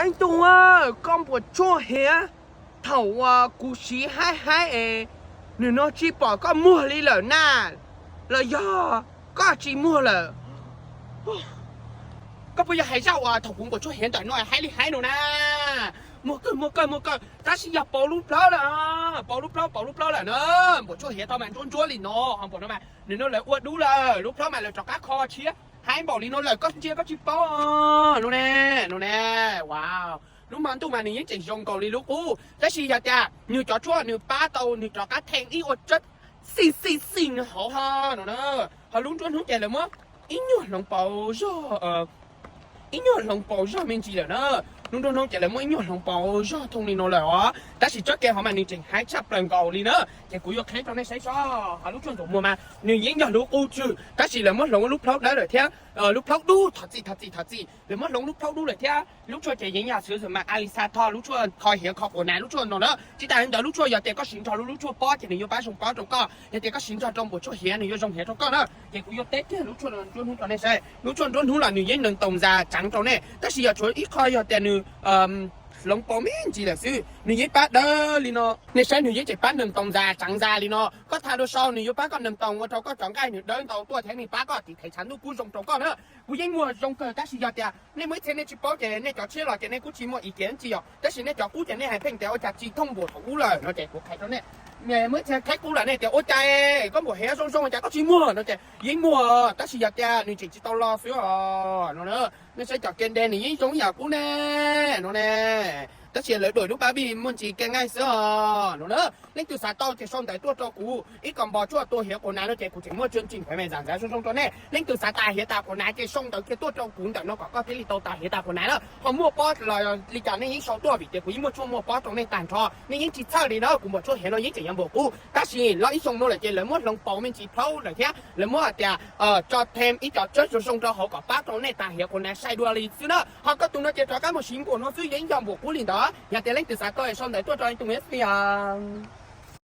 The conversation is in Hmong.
Leej tug, koj npuas tsuaj hiav, thaum uas kuv siv haib haib es nws no tsis pom koj muag li lawm na, los yog koj tsis muag lawm? Koj puas yog hais zaj uas thaum kuv npuas tsuaj hiav ntawm no haib li haib no na? Muag kawg, muag kawg, muag kawg, tab sis yog pauv lub plhaub lawm, pauv lub plhaub, pauv lub plhaub lawm na. Npuas tsuaj hiav tau mas ntsuab ntsuab li no, ho npaum no mas nws no lawv ua dub lawm, lub plhaub mas lawv rov qab kho tshiab haib npaum li no lawm, koj ntsia koj tsis paub no ne, no ne. Wow, lub hmo ntuj mas nws yeej tseem zoo nkaus li lub qub, tab sis yog tias nws cov tshuaj nws pab tau nws rov qab theej ib ua tsab xij xij xij hauv ho no na. Ho lub nruab hnub ces lawv muab ib nyuag hloov pauv zog, ib nyuag hloov pauv zog me ntsis lawm na. Lub nruab hnub ces lawv muab ib nyuag hloov pauv zog thooj li no lawm os, tab sis tsob ke hov mas nws tseem haib tshaj plaws nkaus li na. Ces kuv yuav qheb rau nej saib tso. Ho lub tshuaj ntxuav muag mas nws yeej yog lub qub tswj, tab sis lawv muab hloov lub plhaub dawb lawm thiab, lub plhaub dub, thov txim, thov txim, thov txim, lawv muab hloov lub plhaub dub lawm thiab. Lub tshuaj ces yeej yog xwv xwm mas Alisa Tho, lub tshuaj kho hiav kho quas nas, lub tshuaj no na. Tsis tas li ntawd lub tshuaj yog tias koj siv nrog lub, lub tshuaj pob ces nws yuav pab zoo pob rau koj, yog tias koj siv nrog rau npuas tsuaj hiav nws yuav zoo hiav rau koj na. Ces kuv yuav teb kiag lub tshuaj nruab hnub rau nej saib. Lub tshuaj nruab hnub los nws yeej nees toos zas tseev rau nej, tab sis yog tshuav ib qho yog tias nws hloov pauv me ntsis lawm xwb, nws yeej pab dawb li no. Nej saib, nws yeej tseem pab nees toos zas tseev zas li no. Koj tha dua sau nws yuav pab koj nees toos ua rau koj cov nqaij nws dawb ntau tuaj thiab nws pab koj tiv thaiv tshav ntuj kub zoo rau koj na. Kuv yeej muag zoo kawg, tab sis yog tias nej muaj ib txhia nej tsis paub ces nej cov tshiab los ces nej kuj tsis muaj ib kiav tsis yog, tab sis nej cov qub ces nej hais pheej tias ua cas tsis thooj npaum thaum ub lawm no ces kuv qhia rau nej. Muaj ib txhia qheb qub lawm nej tias ua cas koj npuas hiav zoo zoo cas koj tsis muag no ces yeej muag, tab sis yog tias nws tseem tsis tau lo xwb os no na. Nej saib cov ke nte nws yeej zoo ib yam qub ne, no ne. Tab sis lawv duam lub pab vij muaj ntsis ke nqaij xwb os no na. Leej twg xav tau ces sau ntawv tuaj rau kuv, ib kom npog tshuaj tua hiav quas nas no ces kuv tseem muaj tswv tsim phav me zam ntxav zoo zoo rau nej. Leej twg xav tas hiav tas quas nas ces sau ntawv kiag tuaj rau kuv ntawm no kom koj thiaj li tau tas hiav tas quas nas na. Ho muaj pob los li cas nej yeej sau tuaj vim tias kuv yeej muaj tshuaj muaj pob rau nej tag nrho, nej yeej tsis txhawj li na. Kuv npuas tshuaj hiav no yeej tseem yog npaum qub, tab sis los ib xyoo no lawm ces lawv muab hloov pauv me ntsis plhaub lawm thiab lawv muab hais tias tso them ib co tsab zoo zoo rau hauv kom pab rau nej tas hiav quas nas sai dua li xwb na. Ho koj tus no ces rov qab mus siv npaum no xwb yeej yog npaum qub li ntawd. Yog tias leej twg xav tau es sau ntawv tuaj rau tus me xwb os.